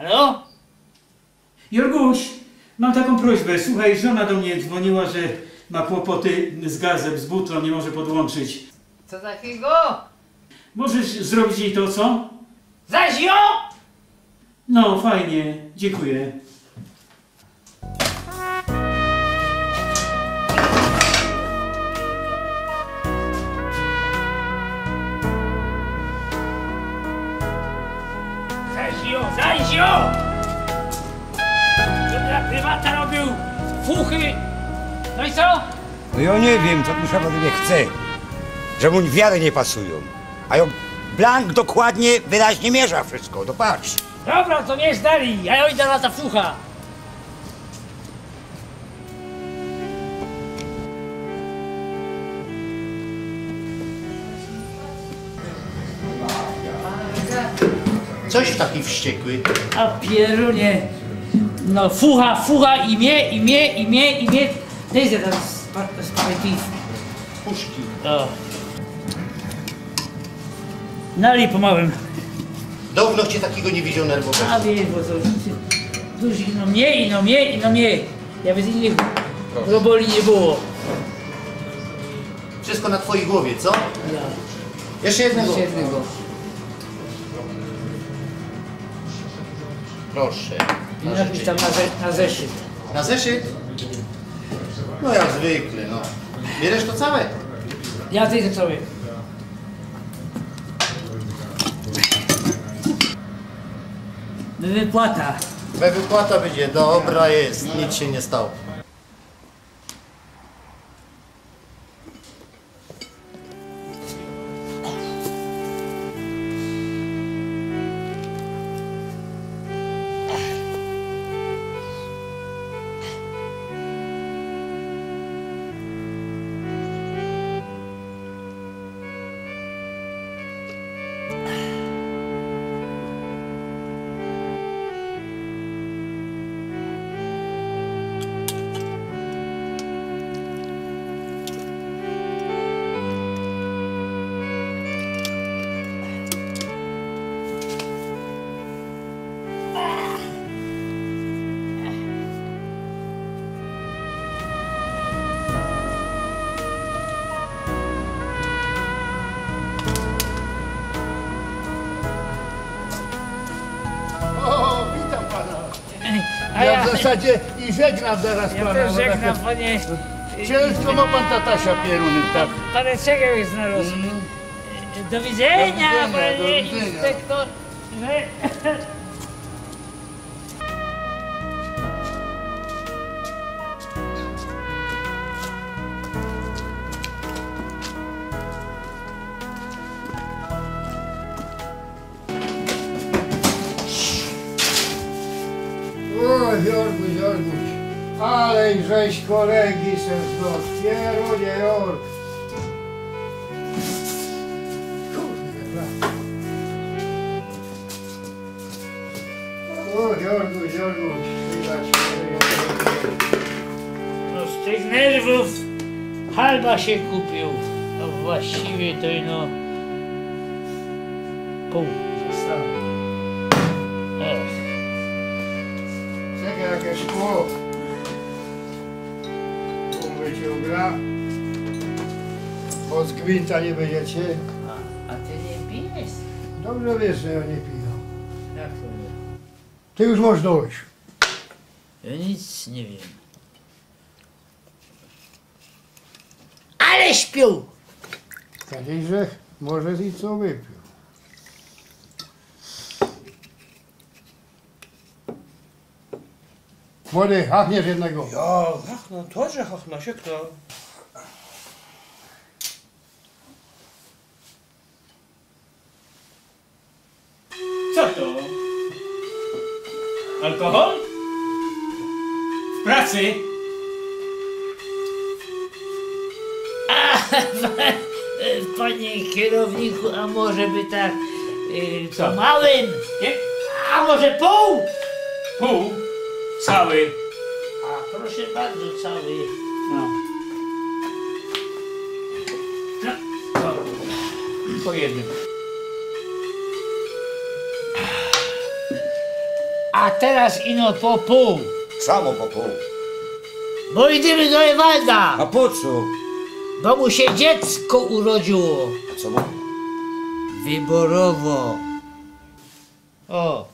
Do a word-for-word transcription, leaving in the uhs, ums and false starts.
Halo? Jorguś, mam taką prośbę. Słuchaj, żona do mnie dzwoniła, że ma kłopoty z gazem, z butlą, nie może podłączyć. Co takiego? Możesz zrobić jej to, co? Zaś jo! No, fajnie, dziękuję. Zaś jo, zaś jo! Żebym ja prywata robił, fuchy. No i co? No jŏ niy wiym, co tu sie panowie chce, że mu wiary niy pasujōm. A jŏ blank dokładnie, wyraźnie mierzã wszystko, to patrz. Dobra, to mierz dalij, a jŏ idã na ta fucha. Coś taki wściekły. A pierunie. No, fucha, fucha i mie, i mie, i mie, i mie. Dej se tam spa-, spaghetti. Puszki. O. Nalij po małym. Downo ciã takigo niy widzioł nerwowego. A wiysz, bo to już duży, no mie, no mie, no mie. Ja bez innych roboli niy było. Wszystko na twojej głowie, co? Ja. Jeszcze jednego. Jeszcze jednego. Proszę. I napisz tam na ze-, na zeszyt. Na zeszyt? No jak zwykle, no. Bierzesz to całe? Ja zejdę całe. Wypłata. Wypłata będzie, dobra jest, nic się nie stało. O, witam pana. A ja w zasadzie i żegnam zaraz pana, bo żegnam, tak panie. Ciężko ma pan ta Tasia pieruny, tak. Panie, czego już znalazł? Mm. Do widzenia, do widzenia, panie inspektor. O, Jorguś, Jorguś, ale żeś kolegi se znalazł, pierunie, Jork. Kurde, bra. O, Jorguś, Jorguś, widać. No, z tych nerwów halba sie kupił. No właściwie to ino pōł zostało. Ech. Czekej, jakeś szkło. Umycie ugra. Bo z gwinta niy bydziecie. A, a ty niy pijesz? Dobrze wiysz, że jŏ niy pijã. Jak to niy? Ty już możesz dojś. Jŏ nic niy wiym. Ale śpiōm! Taki, że może i co wypiōm. Młody, hachniesz jednego. Jo, hachno, to, że hachno, sie kto. Co to? Alkohol? W pracy? A, panie kierowniku, a może by tak, y, co? Po małym? Nie? A może pół? Pół? Cały. A, proszę bardzo, cały. No. No, to po jednym. A teroz ino po pōł. Samo po pōł. Bo idymy do Ewalda. A po co? Bo mu sie dziecko urodziyło. A co mu? Wyborowo. O.